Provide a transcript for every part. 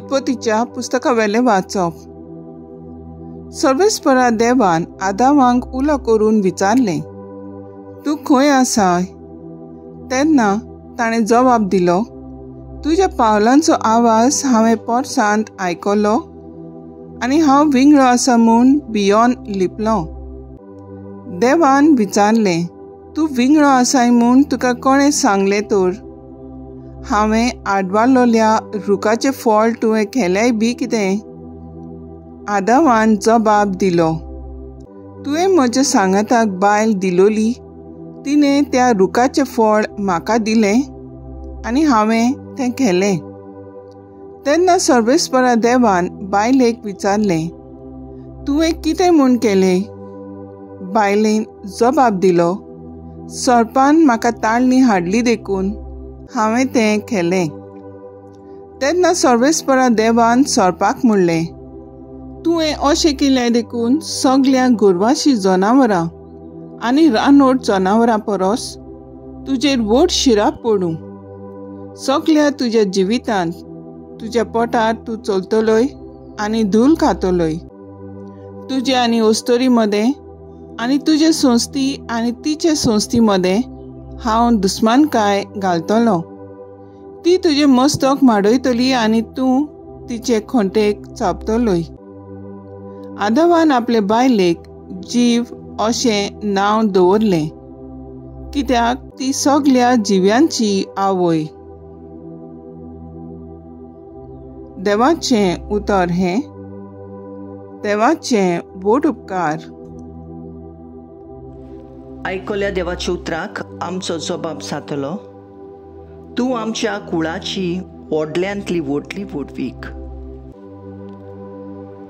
उत्पत्तीच्या पुस्तकावेलें वाचप. सर्वेस्परा देवान आदामाक उलो करून विचारलें, तूं खंय आसाय? तेन्ना ताणें जबाब दिलो, तुज्या पावलांचो आवाज हांवें पोरसांत आयकलो आनी हांव विंगळो आसा म्हूण भियोन लिपलो. देवान विचारलें, तूं विंगळो आसाय म्हूण तुका कोणें सांगलें तर? हांवें आडवालोल्या रुखाचें फळ तुवें खेलेंय बी कितें? आदावान जबाब दिलो, तुवें म्हज्या सांगाताक बायल दिलोली, तिणें त्या रुखाचें फळ म्हाका दिलें आनी हांवें तें खेलें. तेन्ना सर्वेस्परा देवान बायलेक विचारलें, तुवें कितें म्हूण केलें? बायलेन जबाब दिलो, सर्पान म्हाका ताळणी हाडली देखून हांवें तें खेलें. तेन्ना सर्वेस्परा देवान सर्पाक म्हणलें, तुवें अशें केलें देखून सगल्या गोरवाशी जनावरां आनी रानवट जनावरां परस तुजेर व्हड शिराप पडूं. सगल्या तुज्या जिवितांत तुज्या पोटार तूं चलतलोय आनी धूल खातलोय. तुजे आनी अस्तोरी मदें आनी तुजे संस्थी आनी तिचे संस्थी मदें हांव दुस्मानकाय घालतलो. ती तुजें मस्तक माडयतली आनी तूं तिचे खोंटेक चापतलोय. आदावान आपले बायलेक जीव अशें नांव दवरलें, कित्याक ती सगल्या जिव्यांची आवय. देवाचें उतर हें. देवाचें व्हड उपकार. आयकल्या देवाच्या उतराक आमचो जबाब जातलो, तूं आमच्या कुळाची व्हडल्यांतली व्हडली व्हडवीक.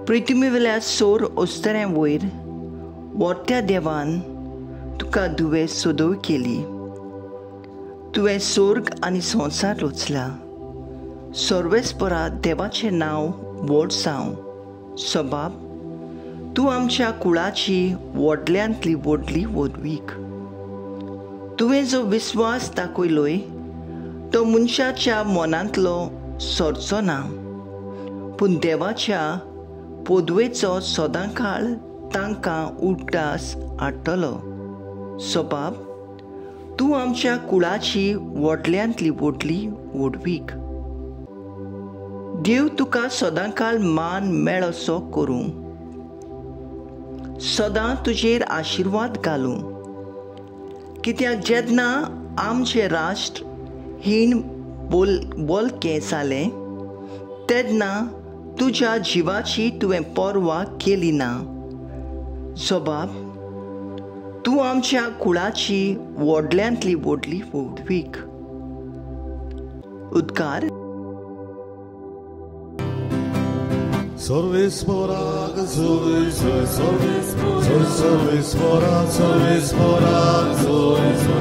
पृथ्वीवेल्या सोर अस्तऱ्यां वयर व्हडत्या देवान तुका दुवे सोदोव केली. तुवें सोर्ग आनी संवसार रचला. सर्वेस्परा देवाचें नांव व्हड जावं. सबाब, तूं आमच्या कुळाची व्हडल्यांतली व्हडली व्हडवीक. तुवें जो विस्वास दाखयलोय तो मनशाच्या मनांतलो सरचो ना, पूण देवाच्या पदवेचो सदांकाळ तांकां उड्डास हाडटलो. सबाब, तूं आमच्या कुळाची व्हडल्यांतली व्हडली व्हडवीक. देव तुका सदांकाळ मान मेळसो करूं, सदां तुजेर आशिर्वाद घालूं. कित्याक जेन्ना आमचें राष्ट्र हीण बोलकें जालें तेन्ना तुज्या जिवाची तुवें पर्वा केली ना. सबाब, तूं आमच्या कुळाची व्हडल्यांतली व्हडली व्हडवीक. उद्गार. सर्वेस्पराक जोय जोय सर्वेस्परा सर्वेस्पराक जोय जोय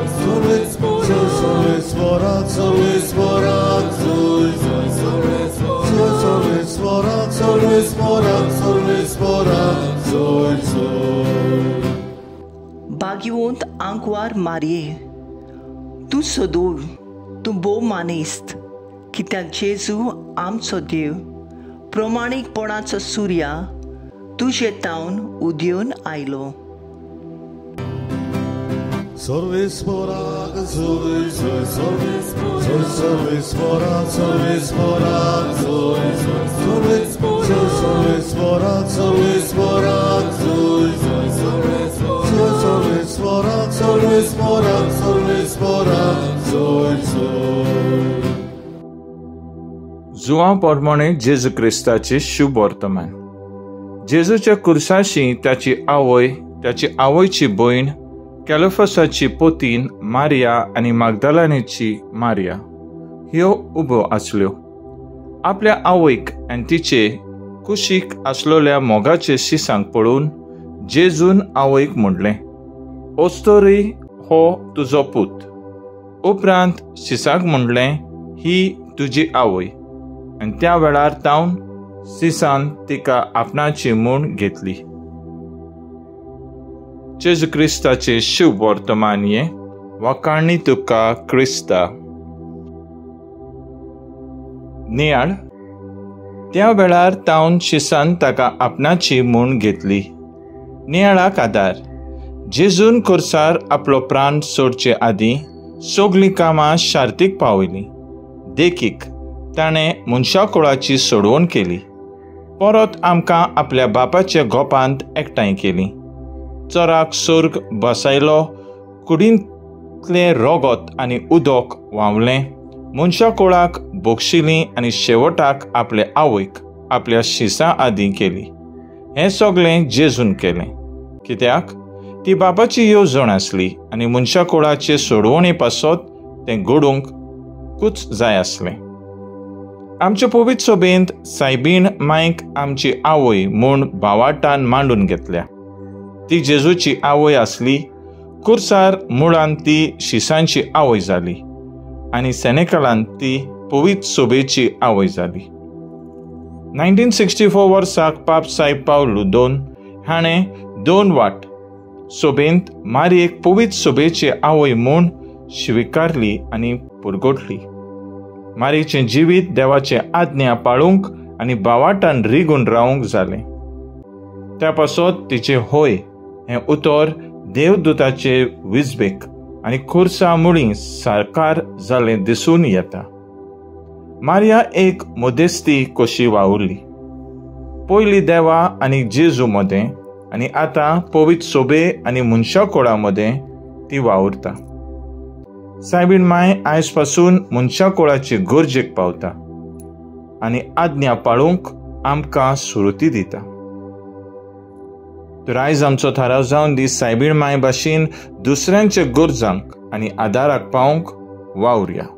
सर्वेस्परा सर्वेस्पराक जोय जोय सर्वेस्परा सर्वेस्पराक सर्वेस्पराक जोय जोय. भाग्यवंत आंकवार मारये, तूं सदोळ, तूं भोव मानेस्त, कित्याक जेजू आमचो देव प्रमाणीकपणाचो सुर्या तुजे तावन उदेवन आयलो. सर्वेस्पराक जोय जोय सर्वेस्परा सर्वेस्पराक जोय जोय सर्वेस्परा सर्वेस्पराक जोय जोय सर्वेस्परा सर्वेस्पराक सर्वेस्पराक जोय जोय. जुवां प्रमाणे जेजू क्रिस्ताचे शुभ वर्तमान. जेजूच्या कुर्साशी ताची आवय, ताची आवयची भयण, कॅलोफसाची पोतीन मारिया आनी मागदालानीची मारिया ह्यो उब्यो आसल्यो. आपल्या आवयक आनी तिचे कुशीक आसलेल्या मोगाचे शिसांक पळोवन जेजून आवयक म्हणलें, ओस्तोरी हो तुजो पूत. उपरांत शिसाक म्हणलें, ही तुजी आवय. आनी त्या वेळार तावन सिसान तिका आपणाची म्हूण घेतली. जेजू क्रिस्ताचे शुभ वर्तमान हें. वाखाणी तुका क्रिस्ता. नियाळ. त्या वेळार तावन शिसान ताका आपणाची म्हूण घेतली. नियाळाक आदार. जेजून खुर्सार आपलो प्राण सोडचे आदीं सगळीं कामां शार्तीक पावयलीं. देखीक, ताणें मनशाकुळाची सोडवण केली, परत आमकां आपल्या बापाच्या गोपांत एकठांय केली, चराक सोर्ग बसायलो, कुडींतलें रोगत आनी उदक व्हांवलें, मनशाकुळाक बक्षिली आनी शेवटाक आपले आवयक आपल्या शिसां आदीं केली. हें सगळें जेजून केलें. कित्याक? ती बापाची येवजण आसली आनी मनशाकुळाचे सोडवणे पासत तें घडूंक कूच जाय आसलें. आमचे पवित्र सभेंत सायबीण मायक आमची आवय म्हूण भावाटान मांडून घेतल्या. ती जेजूची आवय आसली. कुर्सार मुळान ती शिसांची आवय जाली आनी सेनेकलान ती पवित्र सभेची आवय जाली. 1964 वर्साक पाप साहेब पावलू दोन हाणें दोन वाट सभेंत मारयेक पवित्र सभेची आवय म्हूण स्विकारली आनी पुरगोटली. मारयेचें जिवीत देवाचे आज्ञा पाळूंक आनी बावाटान रिगून रावंक जालें. त्या पासत तिचें होय हें उतर देवदूताचे विजबेक आनी खुर्सा मुळीं साकार जालें दिसून येता. मारिया एक मदेस्ती कशी वावुरली. पयली देवा आनी जेजू मदें आनी आतां पवित्र सोबे आनी मनशाकुळा मदें ती वावुरता. सायबीण माय आयज पासून मनशाकुळाचे गरजेक पावता आनी आज्ञा पाळूंक आमकां सुरती दिता. तर आयज आमचो थाराव जावन दी सायबीण माय भाशेन दुसऱ्यांच्या गरजांक आनी आदाराक पावंक वावुरया.